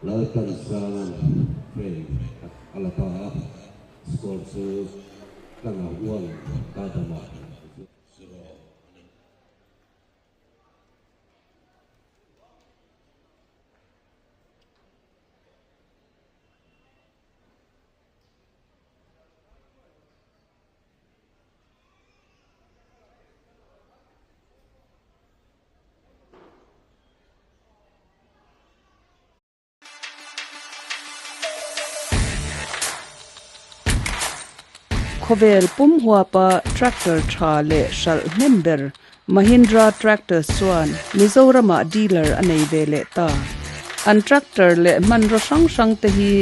Laltlansanga'n frame khat a la ta a, score chu Tlanga 1, Tadama 0 a ni. Khawvel pum huapa tractor tha leh hralh hnem ber Mahindra Tractors chuan Mizoramah dealer a nei ve leh ta. An tractor leh hmanraw hrang hrang te hi.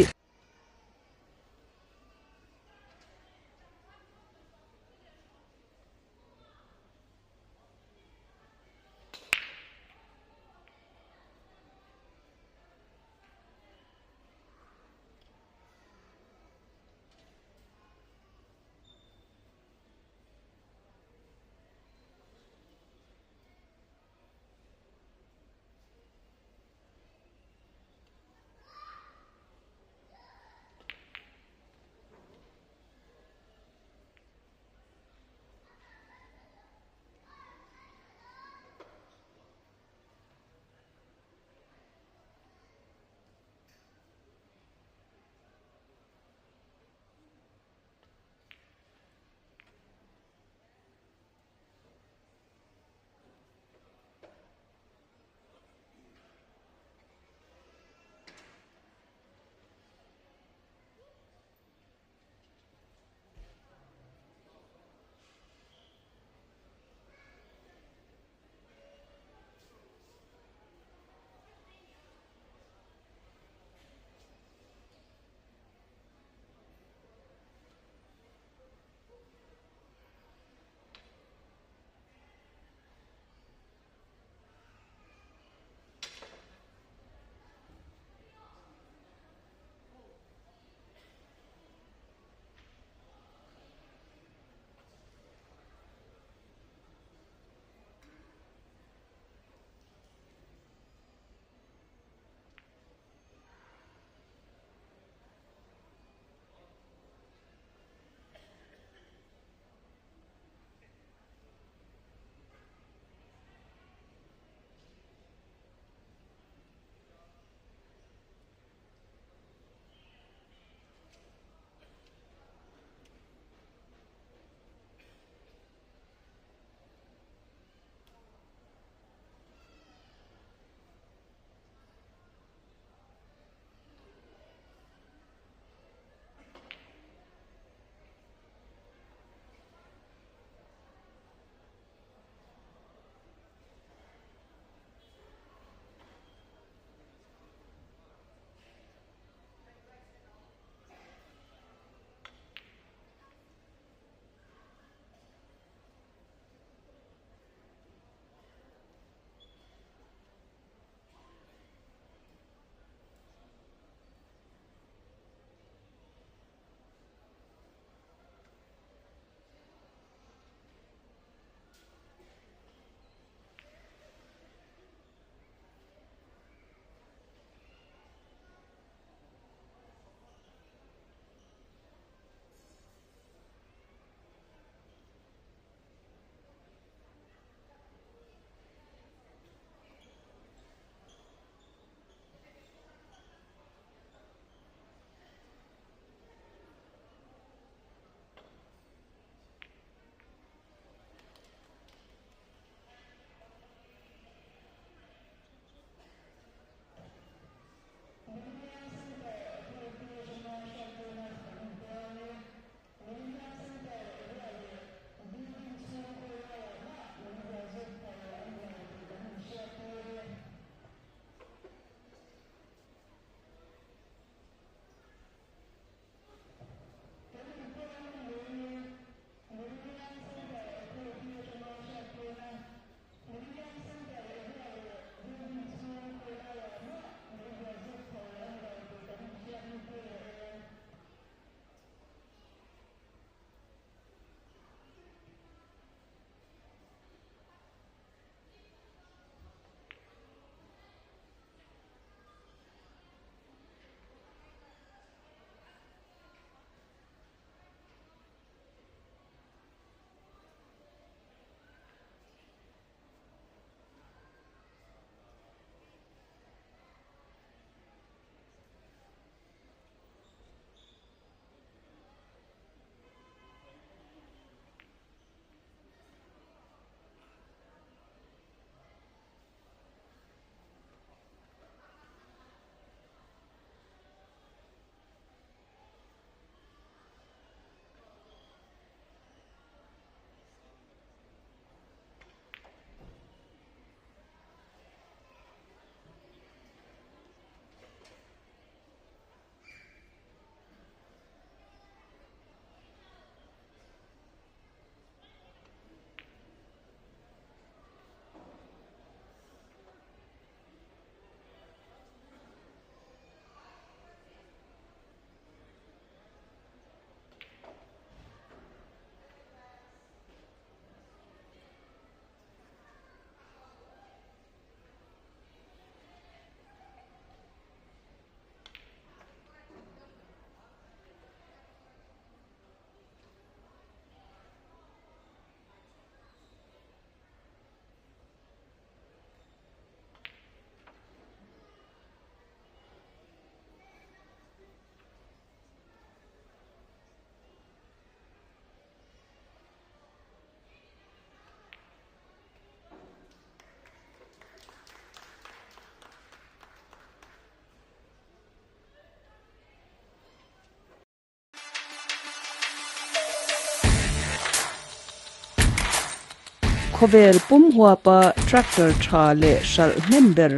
Khawvel pum huapa tractor tha leh hralh hnem ber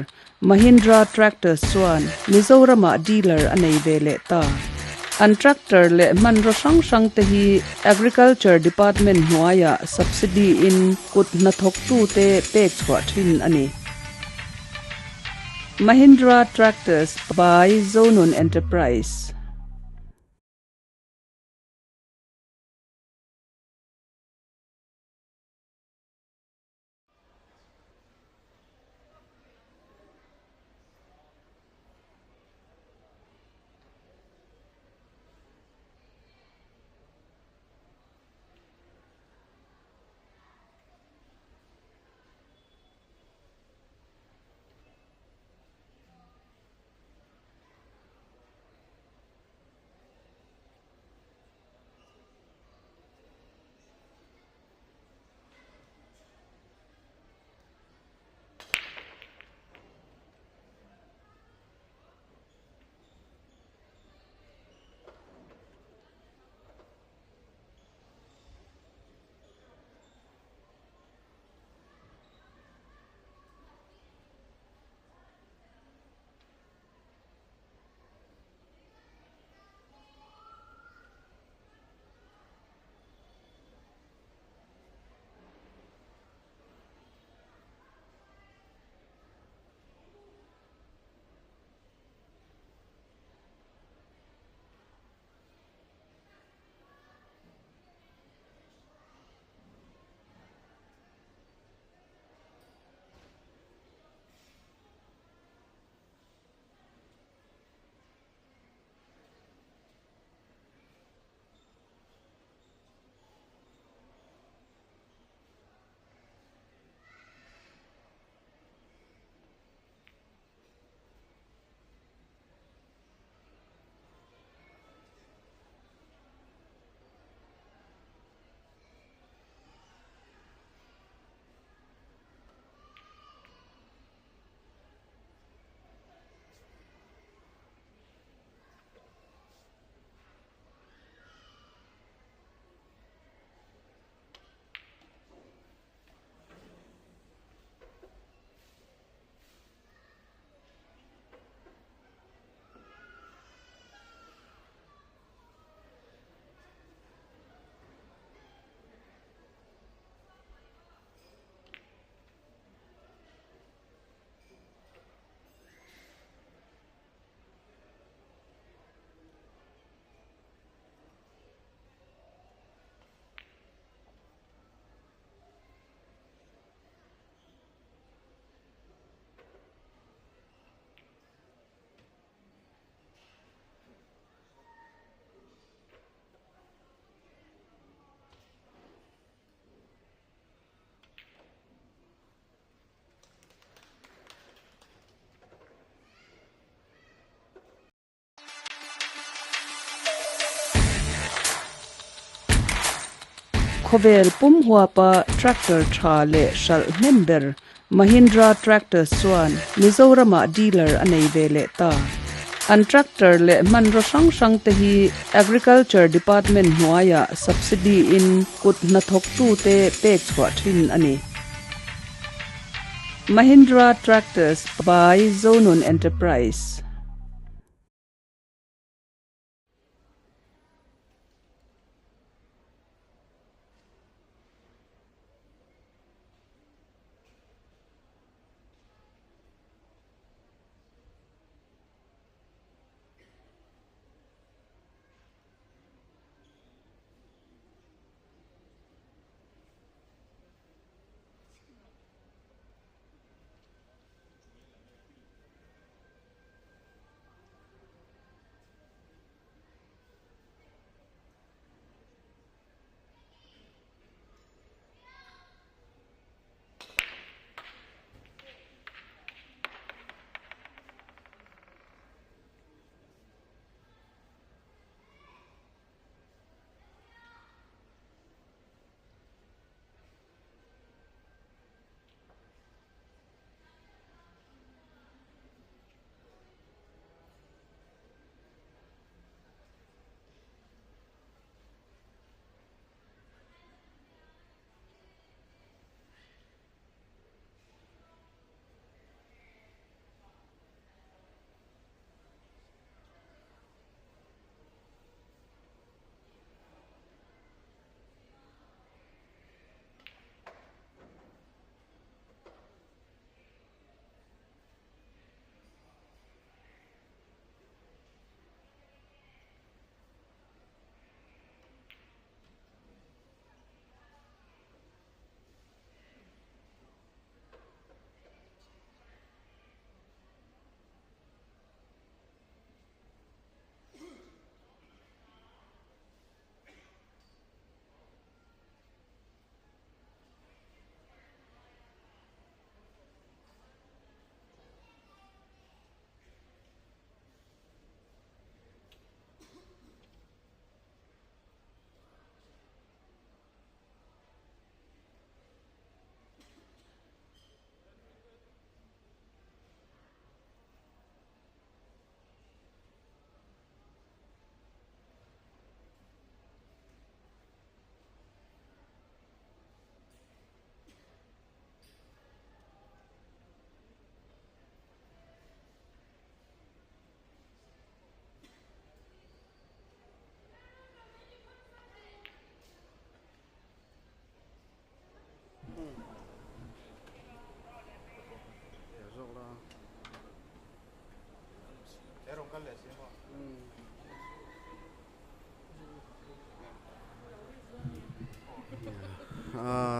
Mahindra Tractors chuan Mizoramah dealer a nei ve leh ta. An tractor leh hmanraw hrang hrang te hi Agriculture Department hnuaiah subsidy in kut hnathawktute pek chhuah thin a ni. Mahindra Tractors by Zonun Enterprise. Khawvel pum huapa tractor tha leh hralh hnem ber Mahindra Tractors chuan Mizoramah dealer a nei ve leh ta. An tractor leh hmanraw hrang hrang te hi Agriculture Department hnuaiah subsidy in kut hnathawktute pek chhuah thin a ni. Mahindra Tractors by Zonun Enterprise.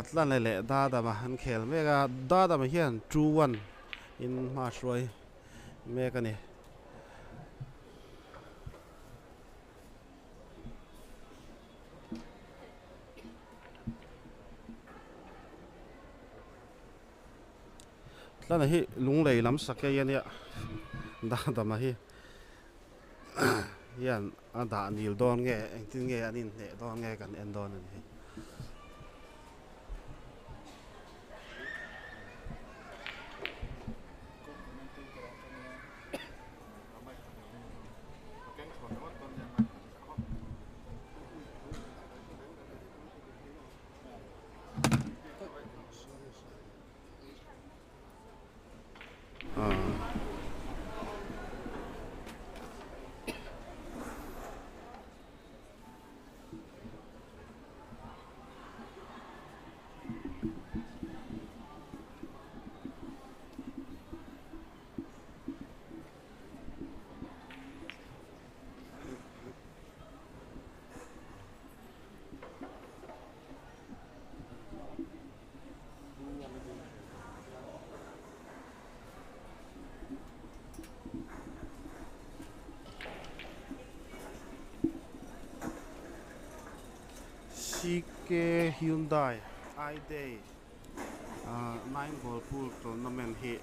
Tlan leh leh Dadama an khel mek a, Dadama hian 2-1 in hma hruai mek a ni. Tlana hi lunglei lam sakei a nia, Dadama hi hian a dah nil dawn nge engtin nge an inhneh dawn nge kan en dawn a ni hei. CK Hyundai I-Day 9 ball pool tournament hi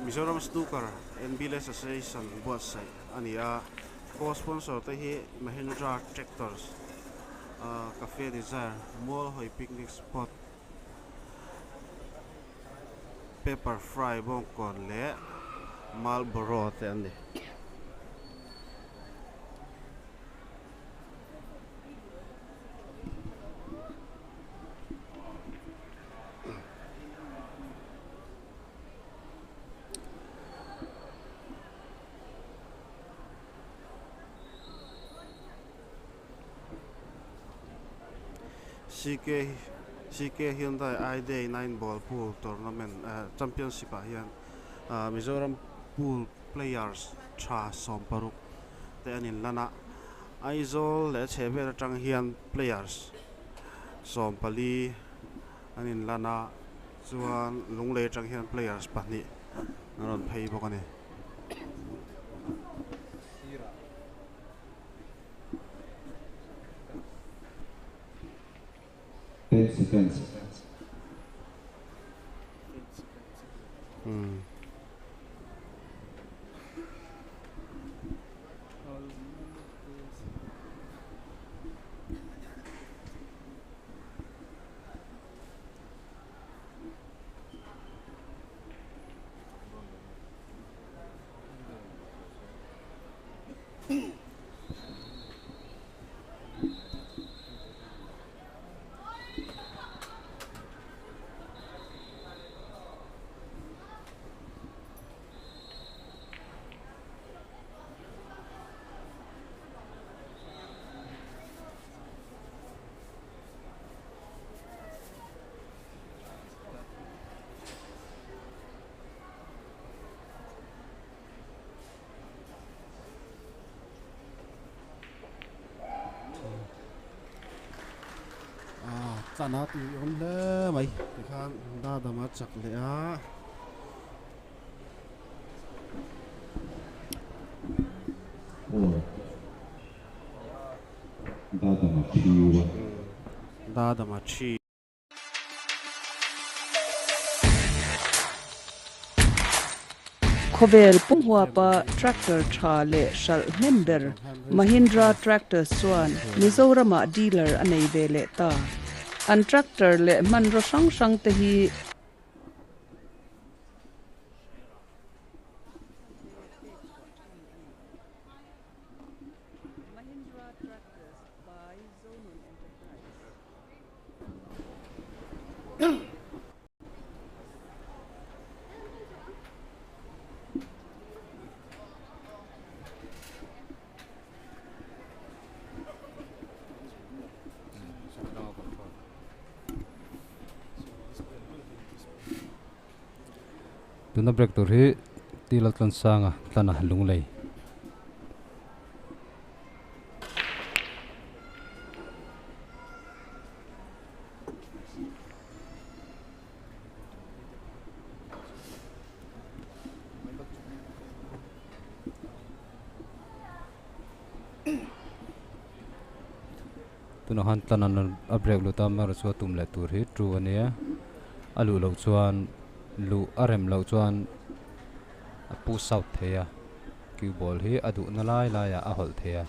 Mizoram Snooker and Billiards Association buatsaih a ni a, co-sponsor te hi Mahindra Tractors, Cafe Desire, Mualhawi Picnic Spot, Pepper Fry Bawngkawn leh Marlboro te an ni. CK CK Hyundai I-Day 9 Ball Pool Tournament Championship ah hian Mizoram Pool Players tha 16 te an inlan a, Aizawl leh a chhehvel atang hian players 14 an inlan a, chuan Lunglei atang hian players pahnih an rawn phei bawk a ni. Ten seconds. Tlan a tui awm hle mai tikhan dadam a chak leh a. Aw dadam a thiu a. Dadam a thi. Khawvel pum huapa tractor tha leh hralh hnem ber Mahindra Tractors chuan Mizoramah dealer a nei ve leh ta. An tractor leh hmanraw hrang hrang te hi Mahindra Tractors by Zonun Enterprise. Tuna break tur hi Tila Tlansanga tlana lunglei. Tunah khan tlan an a break lut a amaherawh chu a tum leh tur hi two a nia a luh loh chuan luh a rem loh chuan a push out thei a cue ball hi a duhna lai laiah a hawlh thei a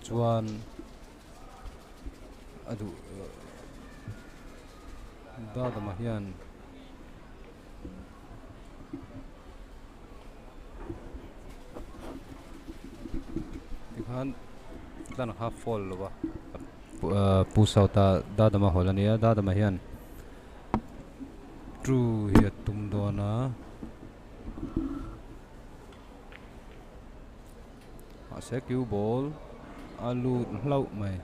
chuan a duh dadama hian. Tikhan tlan kha fall lo va pu sauta dadama hawl a nia dadama hian two hi a tum dawn a mahse cue ball a lut hlauh mai.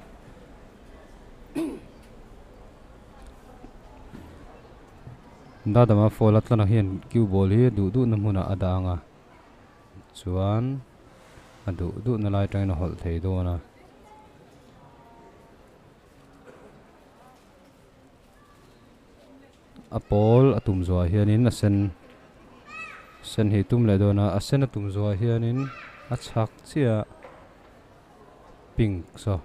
Dadama fall a tlana hian cue ball hi duh duhna hmunah a dah ang a chuan a duh duhna lai atangin a hawlh thei dawn a. A pawl a tum zuah hianin a sen sen hi tum leh dawn a a sen a tum zuah hianin a chhak chiah pink saw.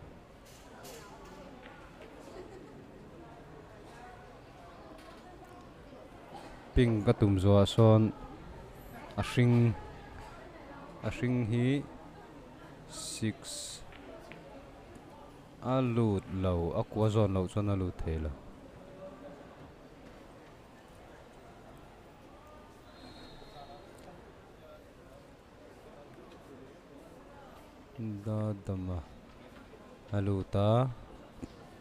Pink a tum zuah sawn a hring a hring hi six a lut lo a kua zawn loh chuan a lut thei lo. Dadama a lut a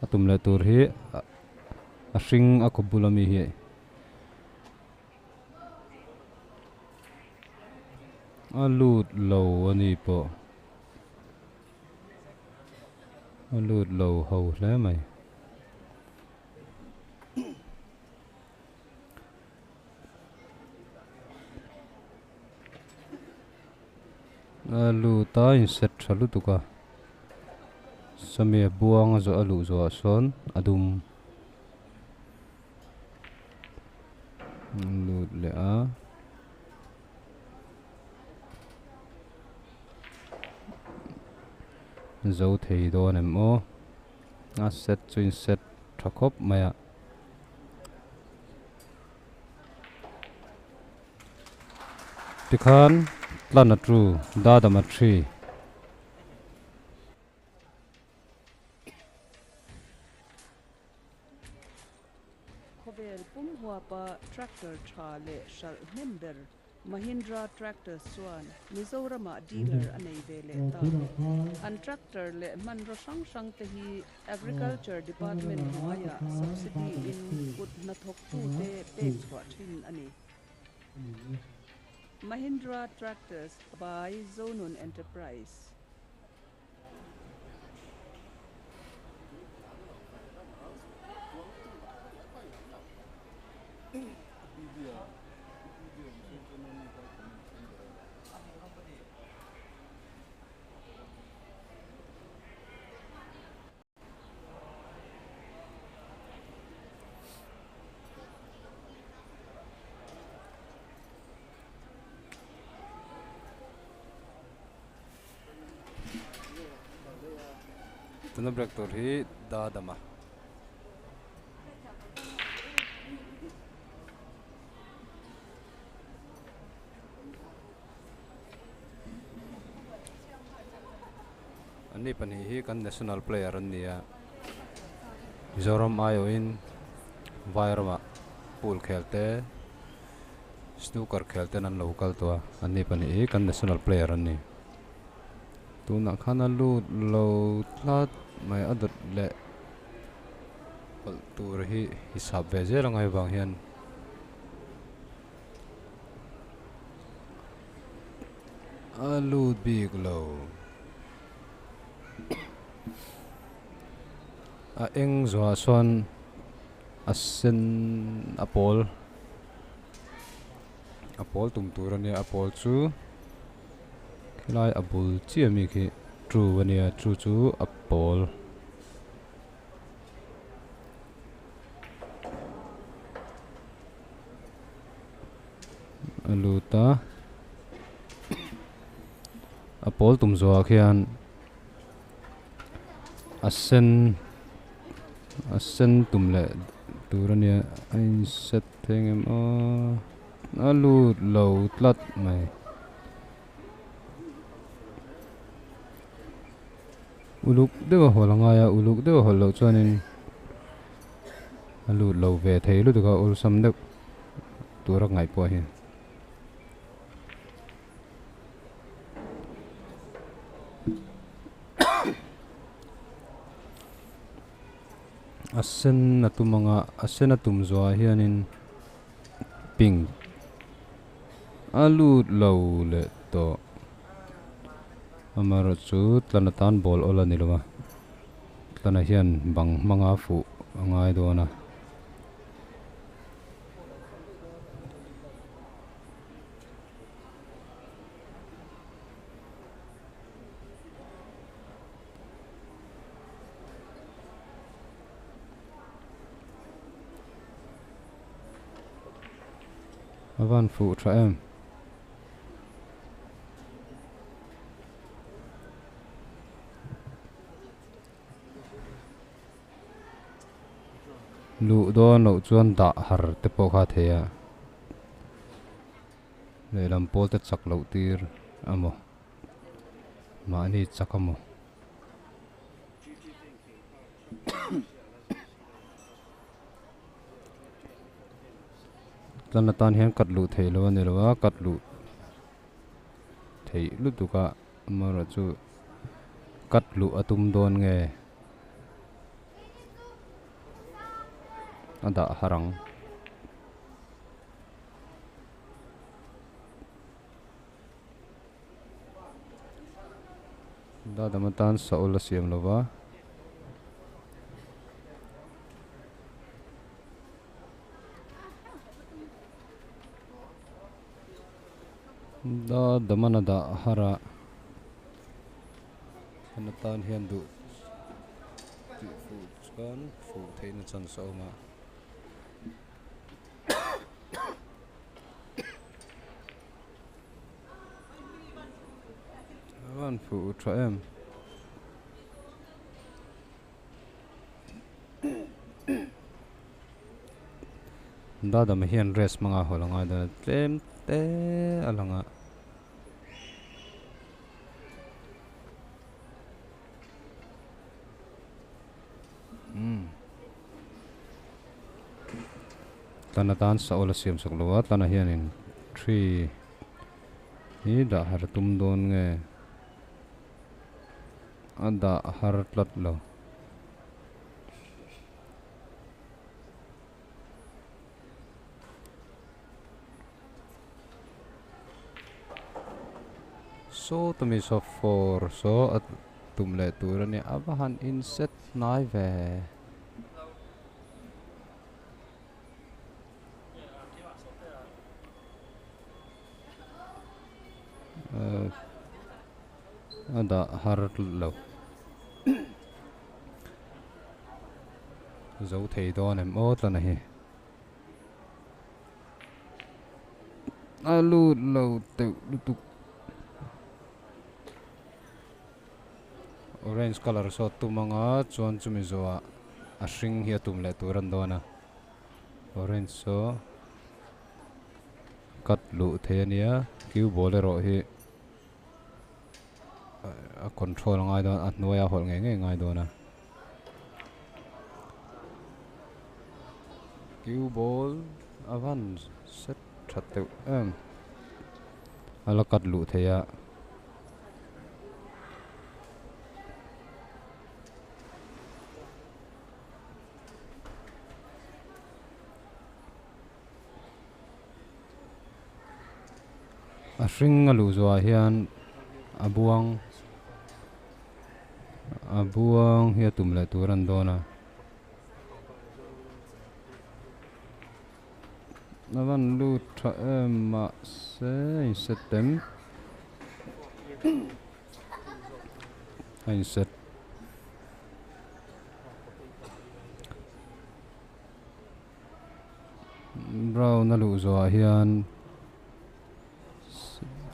a tum leh tur hi a hring a kawp bul ami hi a lut lo a ni pawh a lut lo ho hle mai. A lut a inset tha lutuk a sawmi a buang a zawh a luh zawhah sawn a dum a lut leh a zo thei dawn em aw a set chu inset tha khawp mai a. Tikhan tlan a tu dadam a thi. Khawvel pum huapa tractor tha leh hralh hnem ber Mahindra Tractors chuan Mizoramah dealer a nei ve leh ta. An tractor leh hmanraw hrang hrang te hi Agriculture Department hnuaiah subsidy in kut hnathawktute pek chhuah thin a ni. Mahindra Tractors by Zonun Enterprise. Tuna break tur hi Dadama. Anni pahnih hi kan national player an ni a, Mizoram aiawhin vai ramah pool khel te snooker khel ten an lo kal tawh a, anni pahnih hi kan national player an ni. Tunah khan a lut lo tlat mai a dawt leh pawlh tur hi hisap ve zel ang hei vang hian. A lut bik lo. A eng zawhah sawn a sen a pawl a pawl tum tur a nia a pawl chu khilai a bul chiah ami khi true a nia chu chu a pawl. A lut a a pawl tum zawhah khian. A sen a sen tum leh tur a nia a in set thei ang em aw a lut lo tlat mai. Uluk deuh a hawl a ngai a uluk deuh a hawl loh chuanin a lut lo ve thei lutuk a awlsam deuh tur a ngaih pawh hi. A sen a tum anga a sen a tum zuah hianin pink a lut lo leh tawh amaherawh chu tlan atan ball awl a ni lo a tlana hian bang hmanga fuh a ngai dawn a. A van fuh tha em. Luh dawn loh chuan dah har te pawh kha a thei a. Lehlam pawl te chak loh tir a maw? Mahni chak a maw? Tlan atan hian cut luh theih loh a ni lo a, cut luh theih lutuk a amaherawhchu cut luh a tum dawn nge a dah har ang. Dadam atan saul a siam lo va. Dadamana dah har a an atan hian duh tih fuh chuan fuh theihna chance a awm a. A van fuh tha em. Dadam hian dress hmanga hawl a ngai dawn a tlem te a lang a. Tlan atan sawl a siam sak lo a tlanah hianin tree hi dah har tum dawn nge a dah har tlat lo. Saw tumi saw four saw a tum leh tur a nia a va han in set hnai ve. A dah har lo. Zo thei dawn em aw tlana hi. A lut lo teuh lutuk. Orange colour saw tum anga chuan chumi zawhah a hring hi a tum leh tur a ni dawn a. Orange saw cut luh thei a nia cue ball erawh hi a control a ngai dawn a hnuaia hawlh ngei ngei a ngai dawn a. Cue ball a van set tha teuh em a la cut luh thei a. A hring a luh zawhah hian a buang a buang hi a tum leh tur a ni dawn a. A van lut tha em mahse a in set em a in set. Brown a luh zawhah hian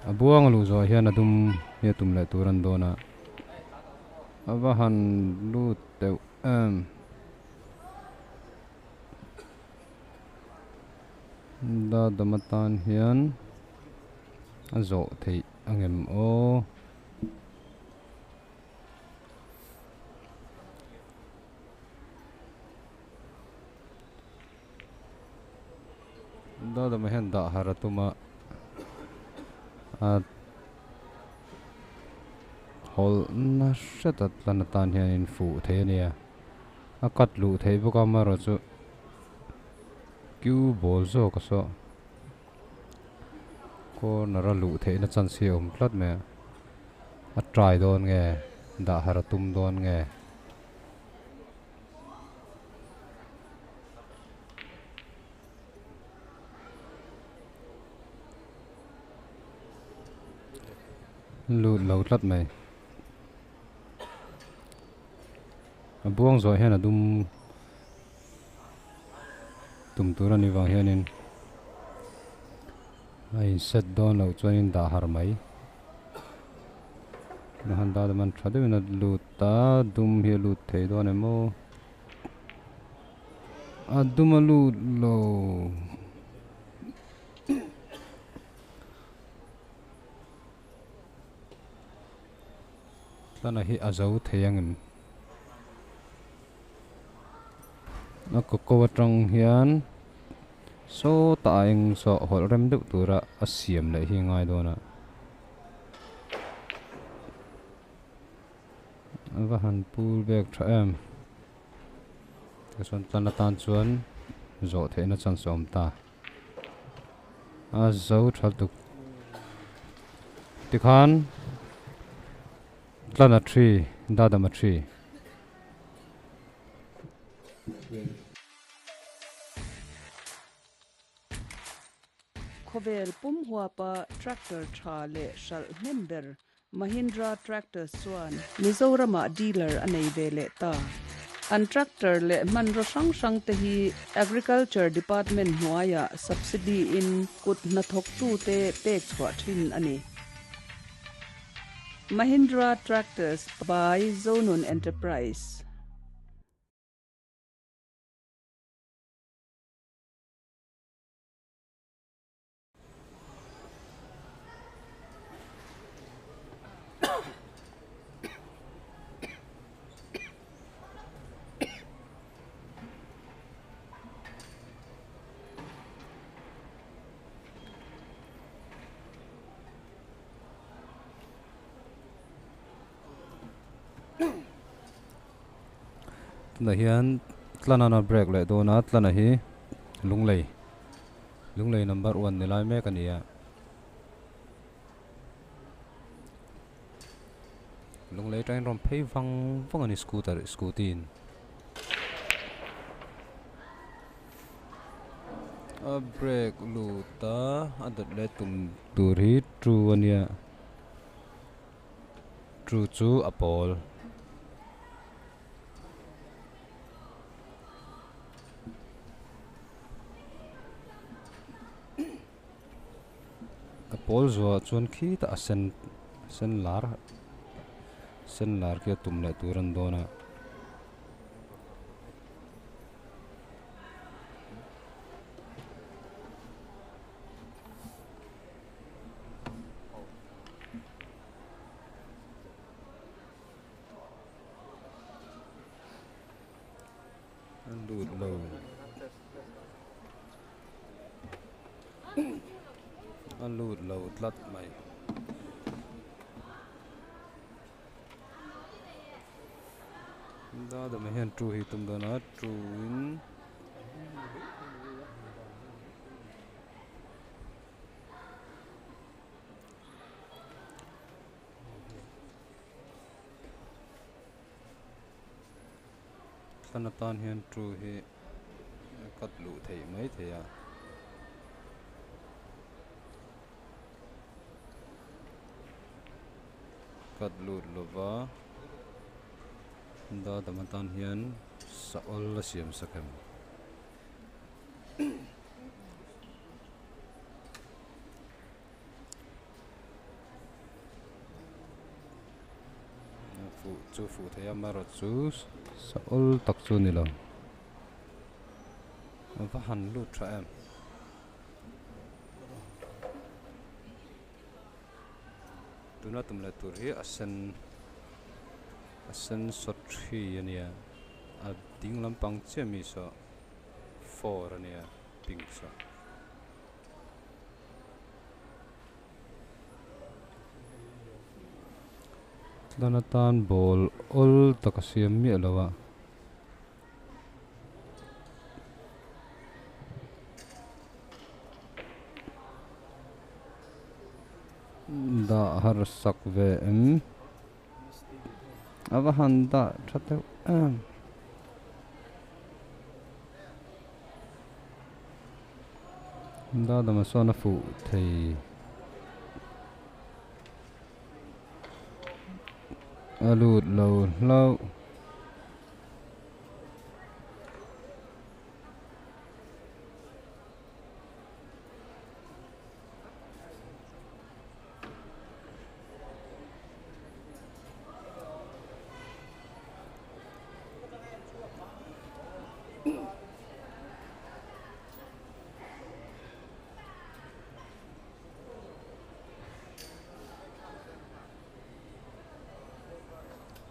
a buang a luh zawhah hian a dum hi a tum leh tur a ni dawn a. A va han lut deuh em. Da dam atan hian a zawh theih ang em aw. Da dam hian dah har a tum a a hawlh na hret a tlan atan hianin fuh thei a nia a cut luh theih bawk a amaherawhchu cue ball zawk a saw corner a luh theihna chance hi a awm tlat mai a a try dawn nge dah har a tum dawn nge. Lut lo tlat mai a buang zawh hian a dum tum tur a ni vang hianin a in set dawn loh chuanin dah har mai a han dah dam an tha deuhin a lut a dum hi a lut thei dawn em aw a dum a lut lo. Tlana hi a zo thei ang em? A kaw ko atang hian sawtah a eng saw hawlh rem deuh tura a siam leh hi a ngai dawn a. A va han pull back tha em? Tichuan tlan atan chuan zawh theihna chance a awm ta. A zo tha tuk tikhan tlan a thi dadam a thi. Khawvel pum huapa tractor tha leh hralh hnem ber Mahindra Tractors chuan Mizoramah dealer a nei ve leh ta. An tractor leh hmanraw hrang hrang te hi Agriculture Department hnuaiah subsidy in kut hnathawktute pek chhuah thin a ni. Mahindra Tractors by Zonun Enterprise. Tunah hian tlanana break leh dawn a tlana hi lunglei Lunglei number one ni lai mek a ni a. Lunglei atangin rawn phei vang vang a ni scooter scooty in. A brake lut a a dawt leh tum tur hi two a nia. Two chu a pawl. A pawl zuah chuan khitah a sen sen lar sen lar khi a tum leh tur an dawn a. A lut lo. A lut lo tlat mai. Dadama hian two hi tum dawn a two in. Thlan atan hian two hi a cut luh theih mai thei a. Cut lut lova dadam atan hian sawl a siam sak em. A fuh chu fuh thei a amaherawh chu sa awl tak chu a ni lo a va han lut tha em. Tuna tum leh tur hi a sen a sen saw thi a nia a ding lampang chiah mi saw four a nia pink saw. Tlan atan ball awl tak a siam miah lo a. Dah har sak ve em? A va han dah tha deuh em? Dadama sawn a fuh thei. A lut lo hlauh.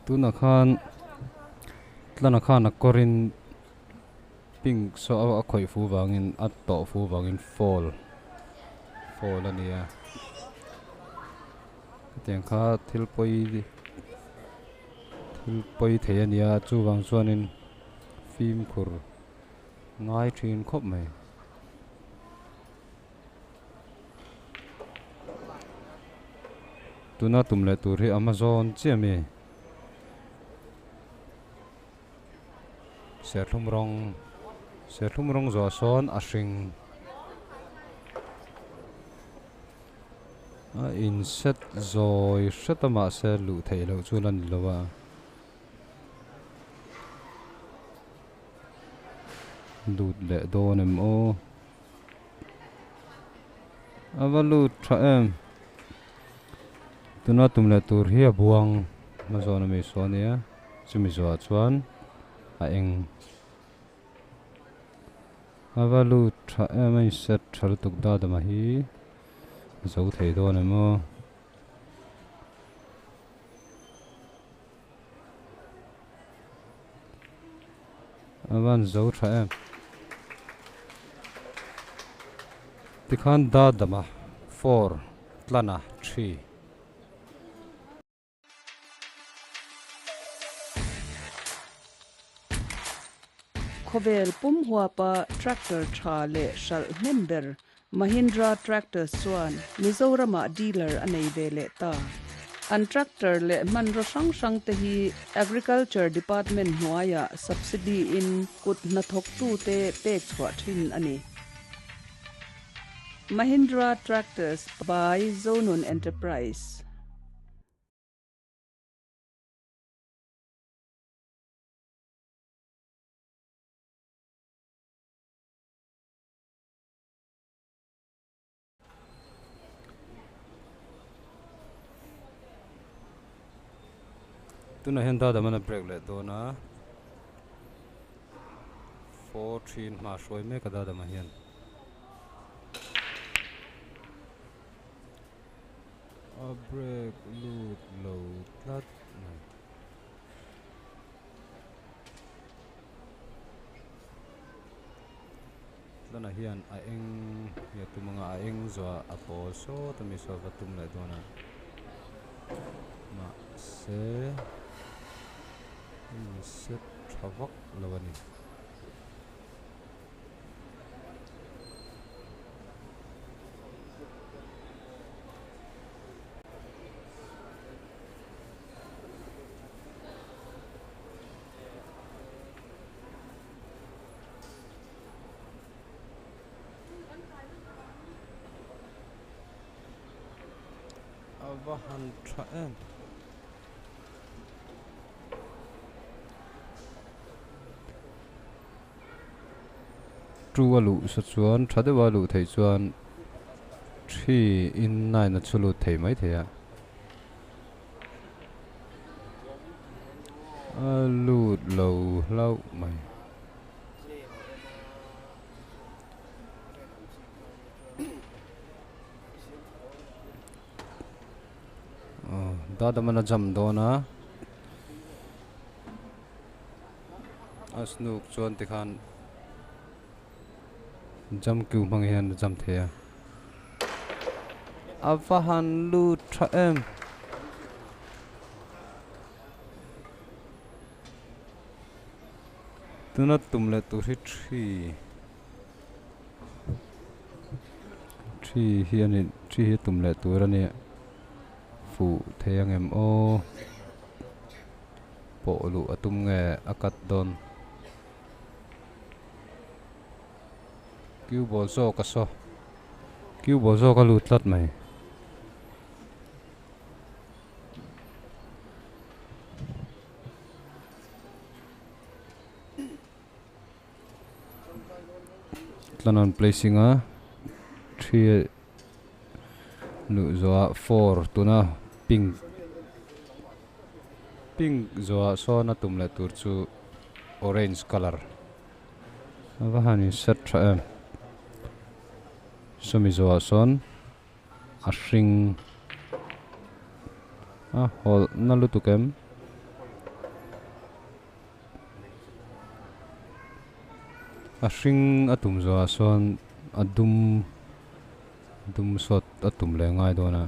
Tunah khan tlana khan a kawrin pink saw a khawih fu vangin a tawh fu vangin fall fall a ni a hetiang kha thil pawi thil pawi thei a ni a chuvang chuanin fimkhur ngai thin khawp mai. Tuna tum leh tur hi Amazon chiah a mi serthlum rawng serthlum rawng zawh sawn a hring a in set zawi hret a mahse luh theih loh chu la ni lo a. Lut leh dawn em aw. A va lut tha em. Tuna tum leh tur hi a buang hma zawn a mi saw a nia chumi zawhah chuan a eng a va lut tha em a inset tha lutuk dadama hi zo thei dawn em aw. A van zo tha em. Tikhan da dama four tlana three. Khawvel pum huapa tractor tha leh hralh hnem ber Mahindra Tractors chuan Mizoramah dealer a nei ve leh ta. An tractor leh hmanraw hrang hrang te hi Agriculture Department hnuaiah subsidy in kut hnathawktute pek chhuah thin a ni. Mahindra Tractors by Zonun Enterprise. Tunah hian Dadamana break leh dawn a 4 thin hma hruai mek a Dadama hian a break lut lo tlat mai. Tlanah hian a eng hi a tum anga a eng zuah a pawl sawt a mi saw va tum leh dawn a mahse a in set tha vak lo a ni. A va han tha em. Two a luh sa chuan tha deuha luh theih chuan three in nine a chhu lut thei mai thei a. A lut lo hlauh mai. Aw Dadamana jam dawn a a snook chuan tikhan jam kiu hmang hian a jam thei a a va han lut tha em. Tuna tum leh tur hi thi thi hi a ni thi hi tum leh tur a ni fuh thei ang em aw pawh luh a tum nge a cut dawn cue ball zawk a saw cue ball zawk a lut tlat mai. Tlanan placing a three luh zawhah four tuna pink pink zawhah sawn a tum leh tur chu orange colour a va han in set tha em sawmi zawhah sawn a hring a hawlh na lutuk em. A hring a tum zawhah sawn a dum dum sawt a tum leh ngai dawn a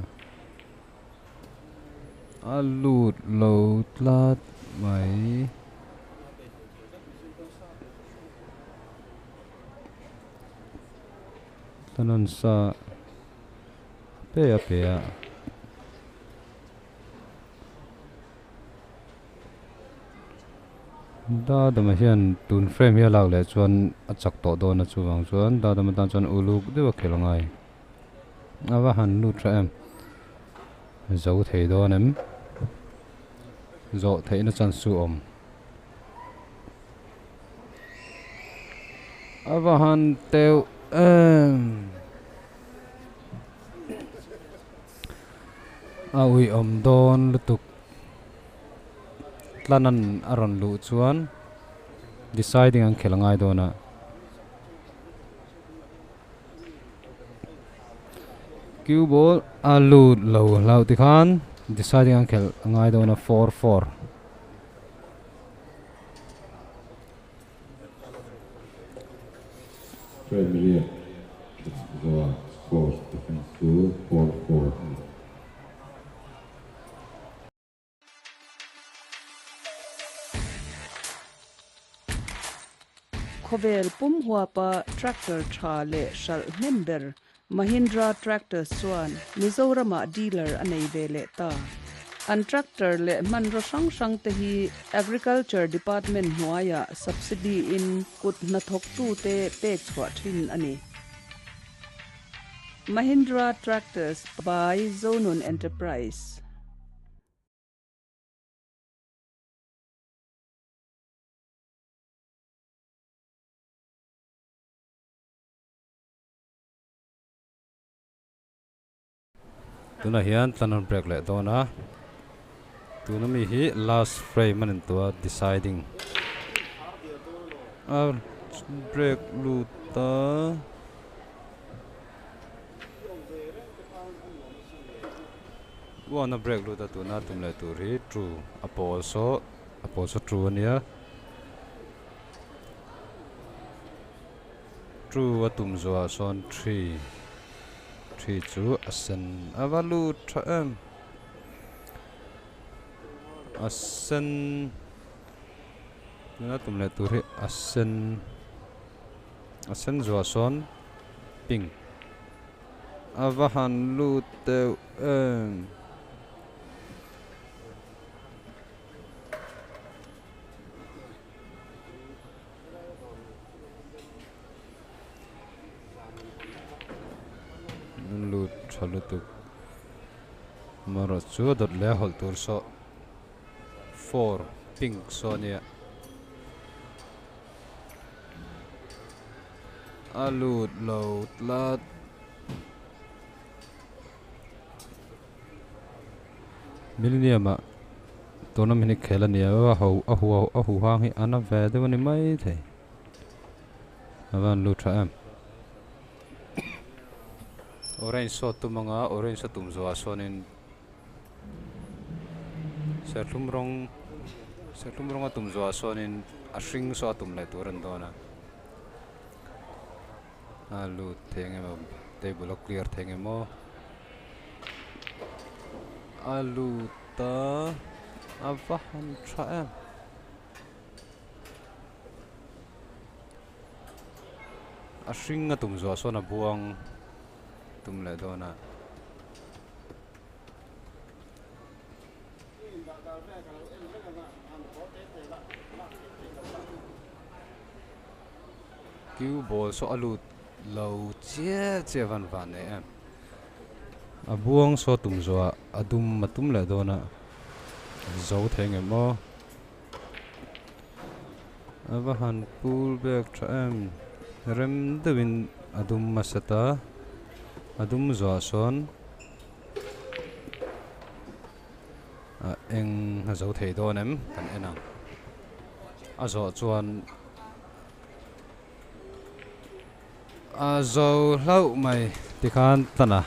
a lut lo tlat mai. Tlanan sa pe a pe a. Dadama hian tun frame hi a lak leh chuan a chak tawh dawn a chuvang chuan Dadama tan chuan uluk deuh a khel angai a va han lut tha em zo thei dawn em zawh theihna chance chu a awm a va han teuh em a uiawm dawn lutuk. Tlanan a rawn luh chuan deciding an khelh ngai dawn a. Cue ball a lut lo hlauh tikhan deciding an khelh ngai dawn a 4-4. Frame riat that zawha score difference chu 4-4 a ni. Khawvel pum huapa tractor tha leh hralh hnem ber Mahindra Tractors chuan Mizoramah dealer a nei ve leh ta. An tractor leh hmanraw hrang hrang te hi Agriculture Department hnuaiah subsidy in kut hnathawktute pek chhuah thin a ni. Mahindra Tractors by Zonun Enterprise. Tunah hian tlan break leh dawn a tuna mi hi last frame a ni tawh a deciding a break lut ta. One a break lut a tuna tum leh tur hi true a pawl saw a pawl saw true a nia true a tum zawhah sawn three three chu a sen a va lut tha em a sen tuna tum leh tur hi a sen a sen zawhah sawn pink a va han lut deuh em. Lut tha lutuk amaherawh chu a dawt leh a hawlh tur saw four pink saw a nia a lut lo tlat. Millennium ah Tournament hi khel a nia a ho a hu a hu hang hi a na ve deuh a ni maithei a van lut tha em. Orange saw tum anga orange a tum zawhah sawnin serthlum rawng serthlum rawng a tum zawhah sawnin a hring saw a tum leh tur a ni dawn a a lut thei ang emaw table a clear thei ang emaw a lut a a va han tha em. A hring a tum zuah sawn a buang tum leh dawn a. Cue ball saw a lut lo chiah chiah van van nei em. A buang saw tum zuah a dum a tum leh dawn a zo thei ngem aw. A va han pool bag tha em rem deuhin a dum a set a a dum zuah sawn a eng a zo thei dawn em kan en ang a zawh chuan a zo hlauh mai tikhan tana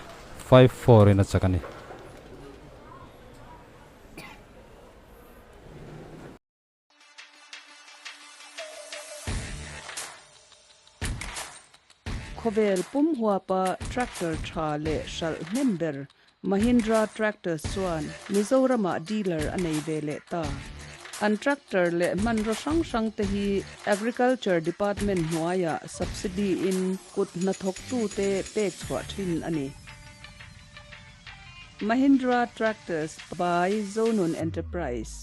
5-4 in a chak a ni. Khawvel pum huapa tractor tha leh hralh hnem ber Mahindra Tractors chuan Mizoramah dealer a nei ve leh ta. An tractor leh hmanraw hrang hrang te hi Agriculture Department hnuaiah subsidy in kut hnathawktute pek chhuah thin a ni. Mahindra Tractors by Zonun Enterprise.